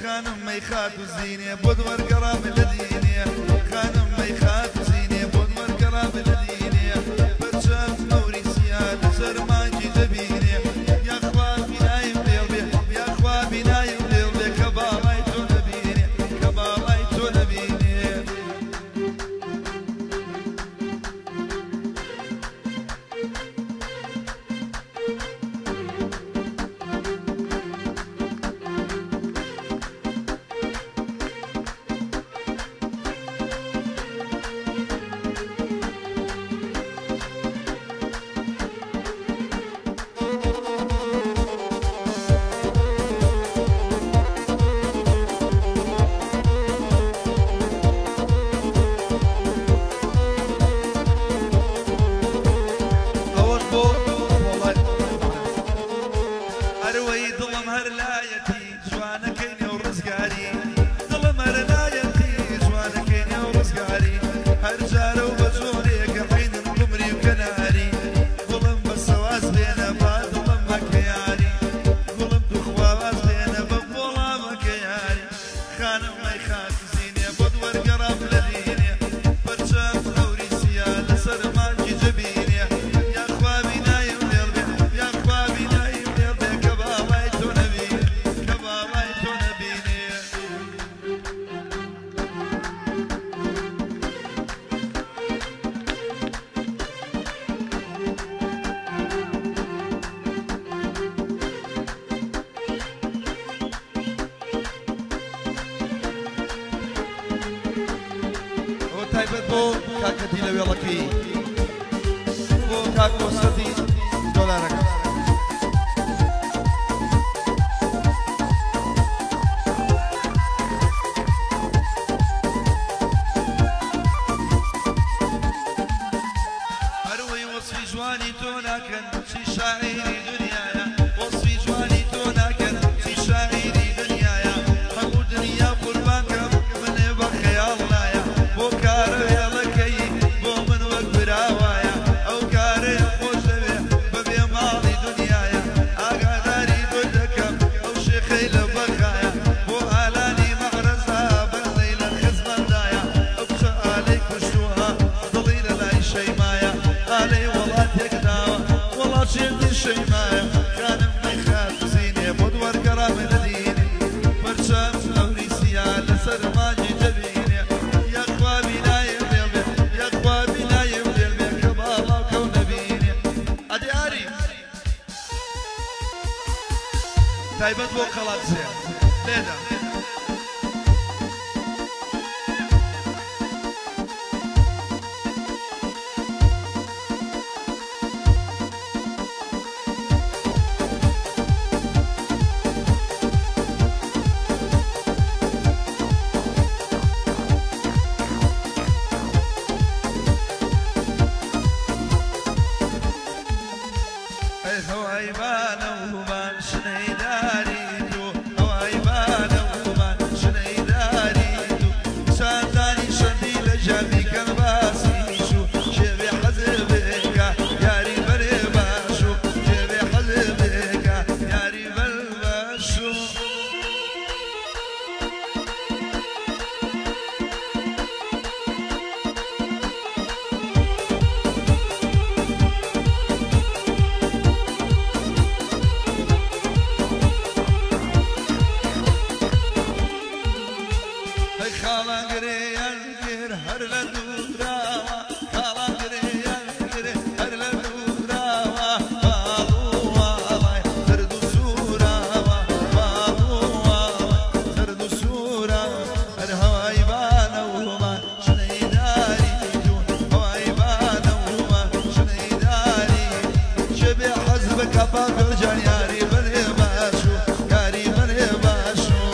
خانم مەیخات و زینێ بۆت وەرگەڕام لە دینێ خانم مەیخات و زینێ بۆت وەرگەڕام لە دینێ پەرچەم ئەوری سیا لەسەر مانگی دەبینێ یاخوا بینایم لێڵ بێ یاخوا بینایم لێڵ بێ کە باڵای تۆ نەبینێ کە باڵای تۆ نەبینێ. ئەوەش بۆ وڵای ئەروەی دڵم هەر لایەتی جوانەکەی نێو ڕزگاری دڵم هەر لایەتی جوانەکەی نێو ڕزگاری هەر جارە و بە جۆرێکە عەینن قومری و کەناری گوڵم بە سەواز بێنە با دڵم مەکە یاری گوڵم توخوا واز بێنە بە بۆڵا مەکە یاری خانم مەیخات زینێ بۆت وەرگەڕام لە دینێ پەرچەم ئەوری سیا لەسەر مانگی جەبینێ یاخوا بینایم لێڵ بێ یاخوا بینایم لێڵ بێ کە باڵای تۆ نەبینێ کە باڵای تۆ نەبینێ. ئەوە تایبەت بۆ کاکەتی لە وێڵەکەی بۆ کاک کۆسرەتی دۆلارەکە. هەروەی وەصفی جوانی تۆ ناکەن چی شاعیری دنیایە وەصفی جوانی تۆ ناکەن چی شاعیری دنیایە هەموو دنیا قوربان کەم منێ بە خەیاڵ نایە بۆ کارە وێڵەکەی بۆ من وەک براوایە ئەو کارەیە خۆش دەوێ بەبێ ماڵی دنیایە ئاگاداری تۆ دەکەم ئەو شێخەی لە بەغایە بۆ ئالانی مەعرەزا بەندەی لە خزمەتدایە ئەو کچە ئالەی کوشتووە دڵی لە لای شەیمایە ئالەی وڵاتێک داوە وڵات شێتی شەیمایە خانم مەیخات زینێ بۆت وەرگەڕام لە دینێ پەرچەم ئەوری سیا لەسەر مانگی دەبینێ یاخوا بینایم لێڵ بێ یاخوا بینایم لێڵ بێ کە باڵاو کەو نەبینێ. ئەدی ئاری تایبەت بۆ قەڵادزێ لێدا. ئەی هەوای بانە ومان شنەیداری تۆ هەوای بانە ومان شنەیداری تۆ چاندانی شەندی لە ژامی کەن باسی شوو شێوێ حەزێ بێکە یاری بەرێ باشوو شێوێ حەزێ بێکە یاری بەر باشوو. ئەی خاڵان گرێیان گر هەر لە دووراوە خاڵان گرێیان گر هەر لە دووراوە باڵ و واڵای زەرد و سووراوە باڵ و واڵای زەرد و سووراوە هەر هەوای بانەومان شنەیداری تۆ هەوای بانەومان شنەیداری چێ بێ حەز بکە پاپێڵ جان یاری بەرێ باشوو یاری بەرێ باشوو.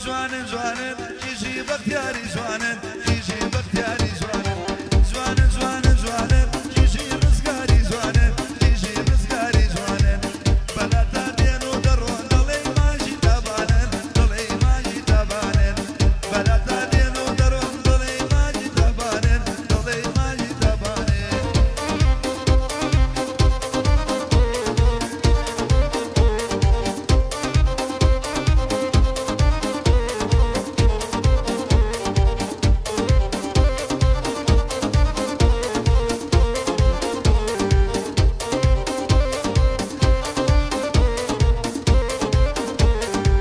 جوانن جوانن کیژی بەختیاری جوانن کیژی بەختیاری جوانن جوانن جوانن جوانن کیژی ڕزگاری جوانن کیژی ڕزگاری جوانن بەلاتا دێن و دەڕۆن دەڵێی ماژی تابانن دەڵێی ماژی تابانن بەلاتا دێن و دەڕۆن دەڵێی ماژی تابانن دەڵێی ماژی تابانن.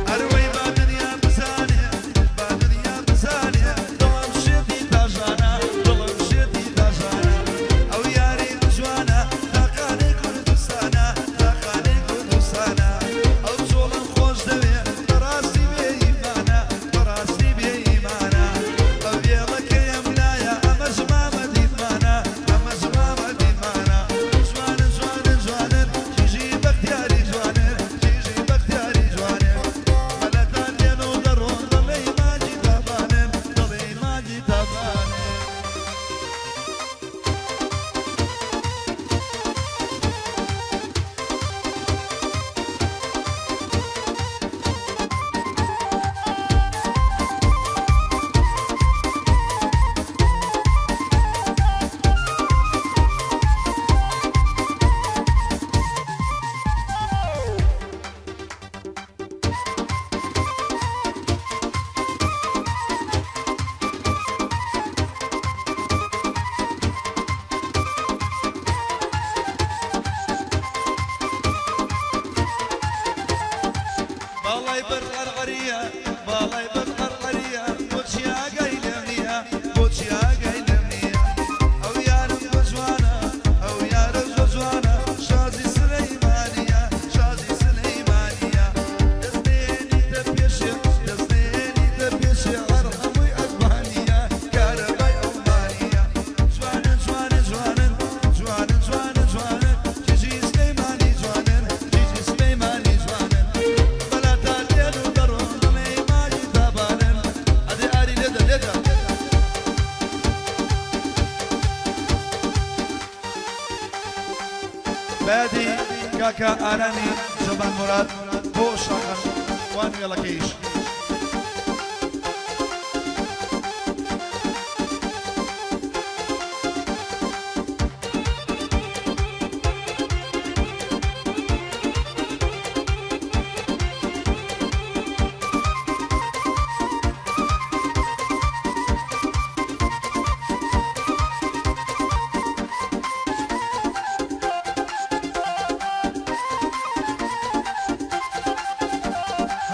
ئەروەی با دنیا بزانێ با دنیا بزانێ دڵم شێتی تاژانە دڵم شێتی تاژانە ئەو یاری جوانە تاقانەی کوردستانە تاقانەی کوردستانە ئەو چۆڵم خۆش دەوێ بەڕاستی بێ ئیمانە بەڕاستی بێ ئیمانە ئەو وێڵەکەیەم لایە ئەمە زمامە دیمانە ئەمە زمامە دیمانە جوانن جوانن جوانن کیژی بەختیاری جوانن کیژی بەختیاری جوانن بەلەتان دێن و دەڕۆن دەڵێی ماجی تابانن دەڵێی ماجی تابانن. باڵای بەر عەرعەریە باڵای بەر عەرعەریە بۆچی ئاگای لێم نییە بۆچی ئاگای لێم نییە ئەو یارم زۆر جوانە ئەو یارم زۆر جوانە شازی سلەیمانیە شازی سلەیمانیە دەست نێنیتە پێشێ دەست نێنیتە پێشێ هەر هەمووی ئەلمانیە کارەبای ئەڵمانیە جوانن جوانن جوانن جوانن جوانن جوانن کیژی سلەیمانی جوانن کیژی سلەیمانی جوانن بەلاتا دێن و دەڕۆن دەڵێی ماجی تابانن ئەدێ ئاری لێدە لێدە. بەیادی کاکە ئارامی جەبان موراد بۆ شاخان وان وێڵەکەیش.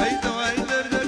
هەی دەوای دەردە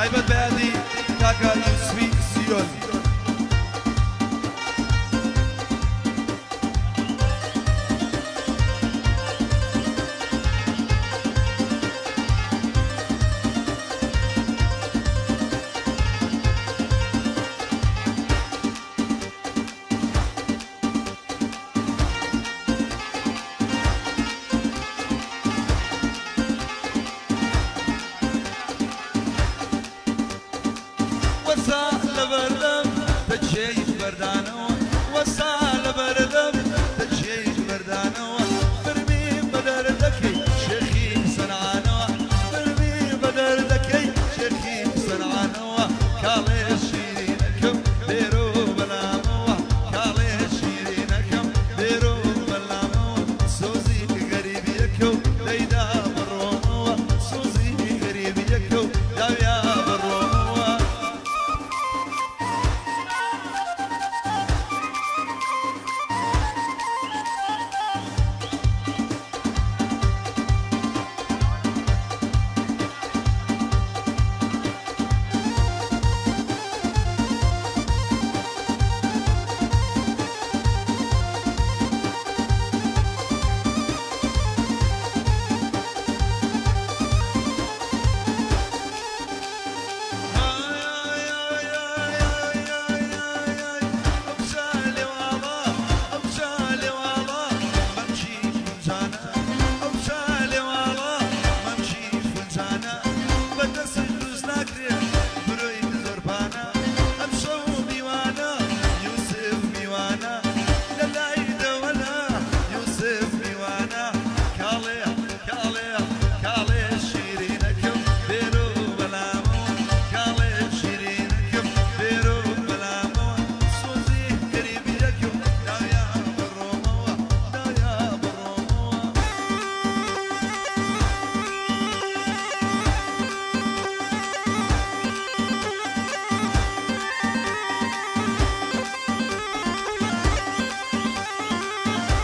تایبەت بە یادی کاکە یوسفی سیۆل. وەسا لەبەردەم تەکیەی بەردانەوە، وەسا لەبەردەم تەکیەی بەردانەوە، فرمی بەدەردەکەی شێخی سەنعانەوە، فرمی بەدەردەکەی شێخی سەنعانەوە، کاڵێ شیرینەکەم بێرۆ بەلامەوە، کاڵێ شیرینەکەم بێرۆ بەلامەوە، سۆزی غەریبیەکە و دەیدا بڕۆمەوە، سۆزی غەریبیەکە و داویا بڕۆمەوە.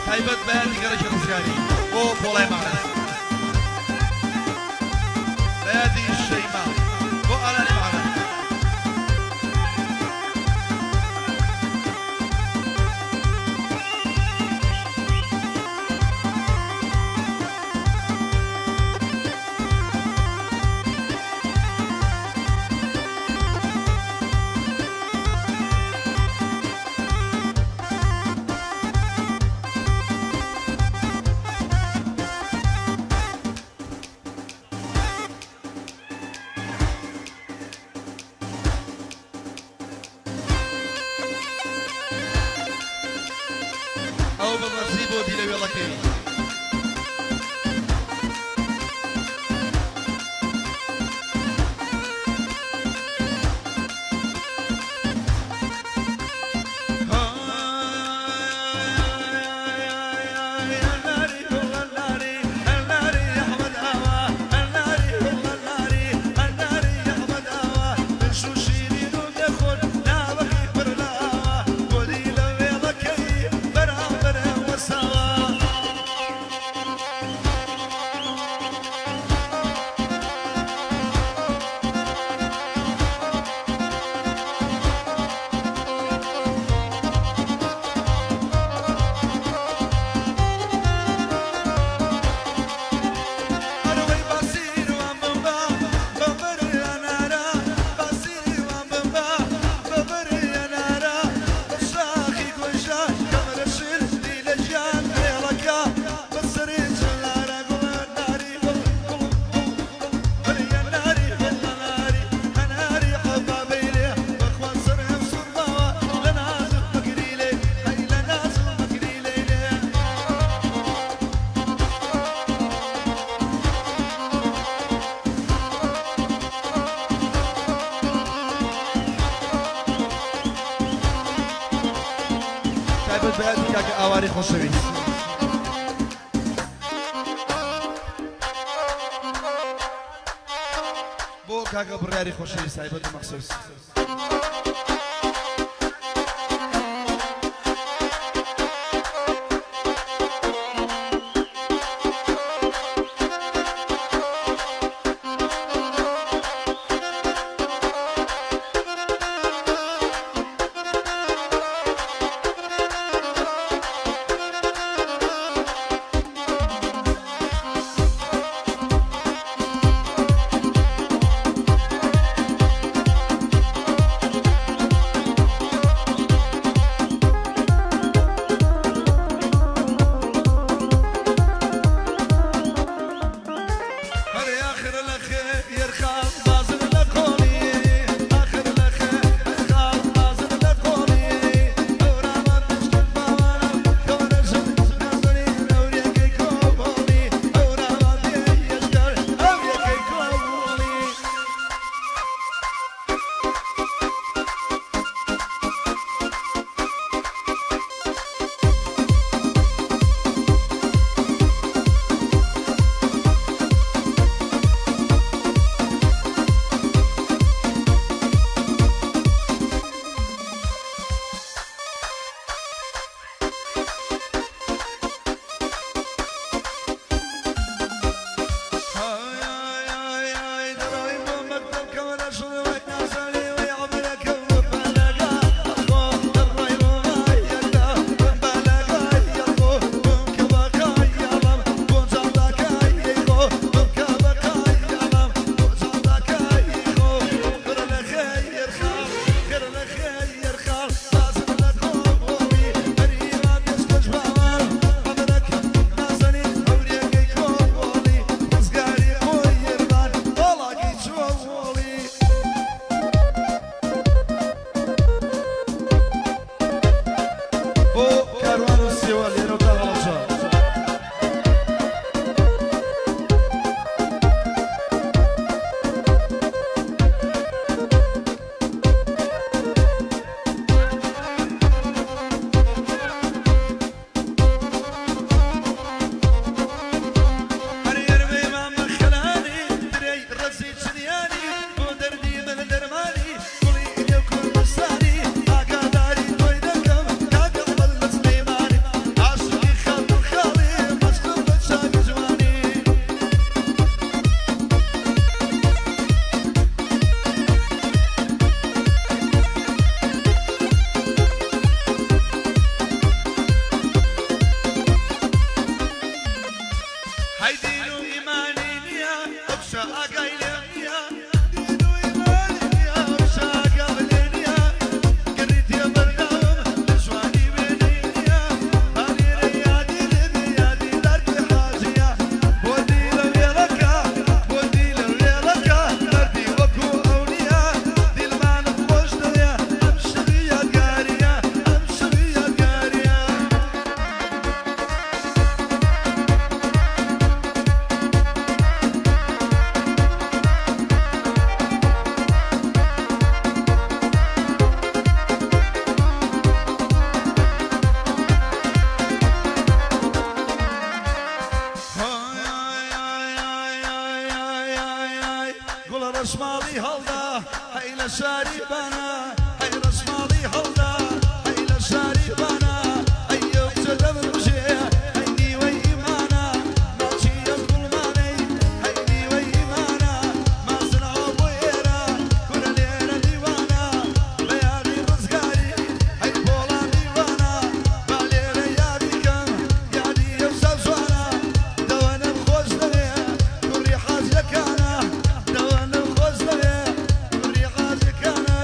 تایبەت بە یادی گەڕەکی ڕزگاری بۆ پۆڵای مەعرەز، بە یادی شەیما بۆ ئالانی مەعرەز. ئەو بە مەرزی بۆ دیلەوێڵەکەی. تایبەت بە یادی کاکە ئاواری خۆشەویست. بۆ کاکە بڕیاری خۆشەویست تایبەت و مەخسوس. ڕەشماڵی هەڵدا هەی لە شاری بانە، هەی ڕەشماڵی هەڵدا هەی لە شاری بانە، ئەی ئەو کچە دەمرژێ هەی نیوەی ئیمانە، ماچی ئەم گوڵمانەی هەی نیوەی ئیمانە، مازنەوە بۆ ئێرە کورە لێرە دیوانە، بە یادی ڕزگاری هەی پۆڵا میوانە، با لێرە یادی کەم یادی ئەو سەوزوانە، دەوەنم خۆش دەوێ کوڕی حاجەکانە، دەوەنم خۆش دەوێ کوڕی حاجەکانە.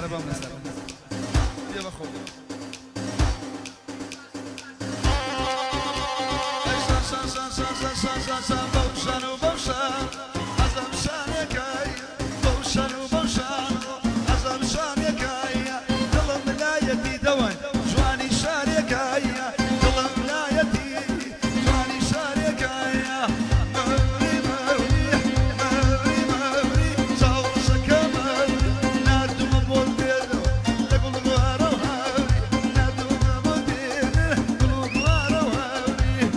دەبەم لەسەر بێ بەخۆ. ئەی شان شان شان شان شان شان شان شان بەو شان و بەو شان حەزم شانێکای بەو شان و بەو شان حەزم شانێکای دڵم لایەتی دەوەن جوانی شارێکای دڵم لایەتی جوانی شارێکای مەوری مەوری مەوری مەوری چاوەشەکە مەوری ناردومە بۆ دێنەوە لە گوڵ گوارە و هاوری ناردومە بۆ دێنە گوڵ گوارە و هاوری.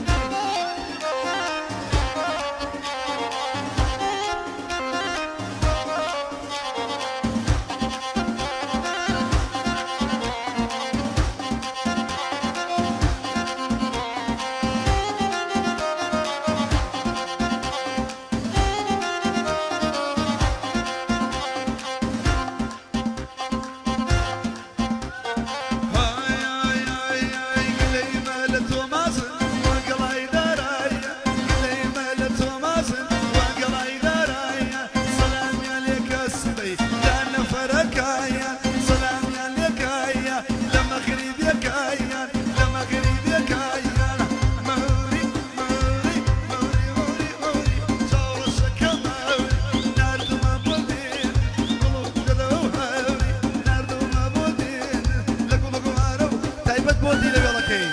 هاي هاي هاي هاي قلي مال تومازن وقلاي داراي قلي مال تومازن وقلاي داراي سلام يا لك السبي لأن فركايا سلام يا لك يا لما غريب يا كايا لما غريب يا كايا موري موري موري موري موري جورشك موري ناردو ما بودين قلوب دلو هاوري ناردو ما بودين لەگوڵ گوارە و تایبەت بۆ دی لەوێڵەکەی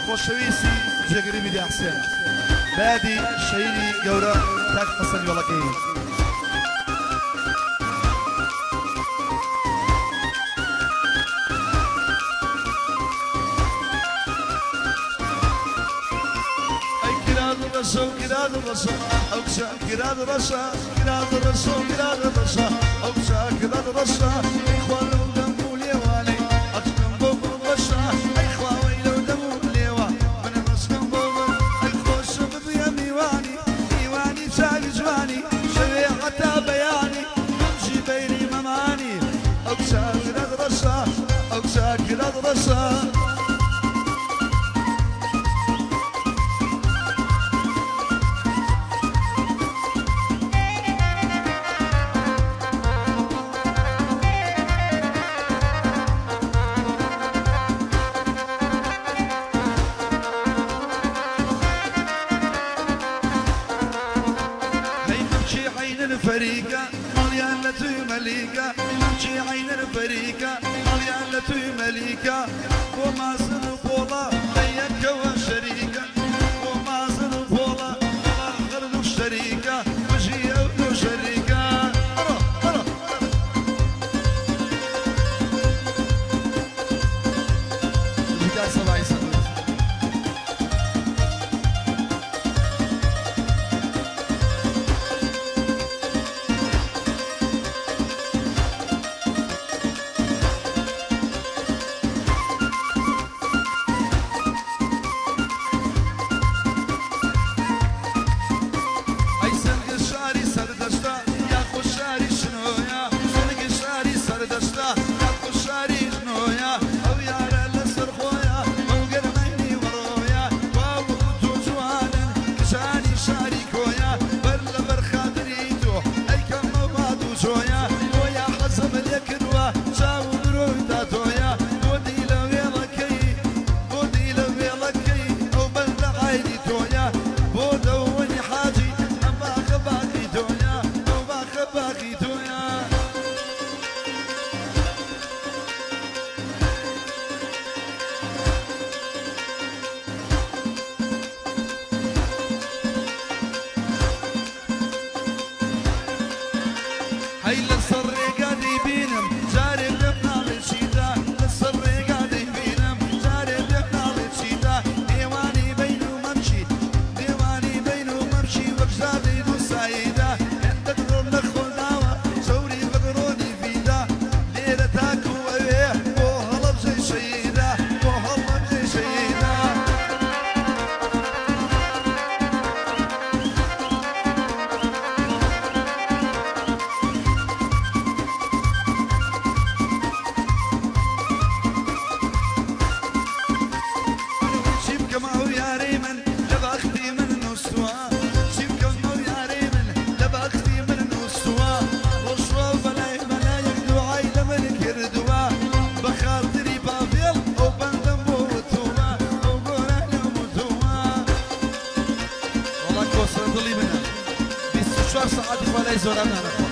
خۆشەویستی جێگری میدیا حسێن بادی شەهیدی گەورە تاک حەسەن وێڵەکەی. ئەی کراد ڕەشە و کراد ڕەشە ئەو کچە کراد ڕەشە کراد ڕەشە و کراد ڕەشە ئەو کچە کراد ڕەشە ئەی خوا لەو دەم و لێوانەی ئەچکەم بۆ بۆ بەشە ئەی خواوەی لەو دەم و لێوە من ڕەشکەم بۆ بۆ ئەی خۆشم ببیە میوانی میوانی چاوی جوانی شەوێ هەتا بەیانی گونجی بەیری مەمانی ئەو کچە کراد ڕەشە ئەو کچە کراد ڕەشە. هەی ممچی عین الفەریکە ماڵیان لە توی مەلیکە ممچی عین الفەریکە ماڵیان لە توی مەلیکە بۆ مازن و پۆڵا هەیەکەوە شەریکە بۆ مازن و پۆڵا هەردوو شەریکە بژی ئەو دوو شەریکە. ئەڕۆ ئەڕۆ بژی کاک سەباحی سەدوور. لای زۆرانانە.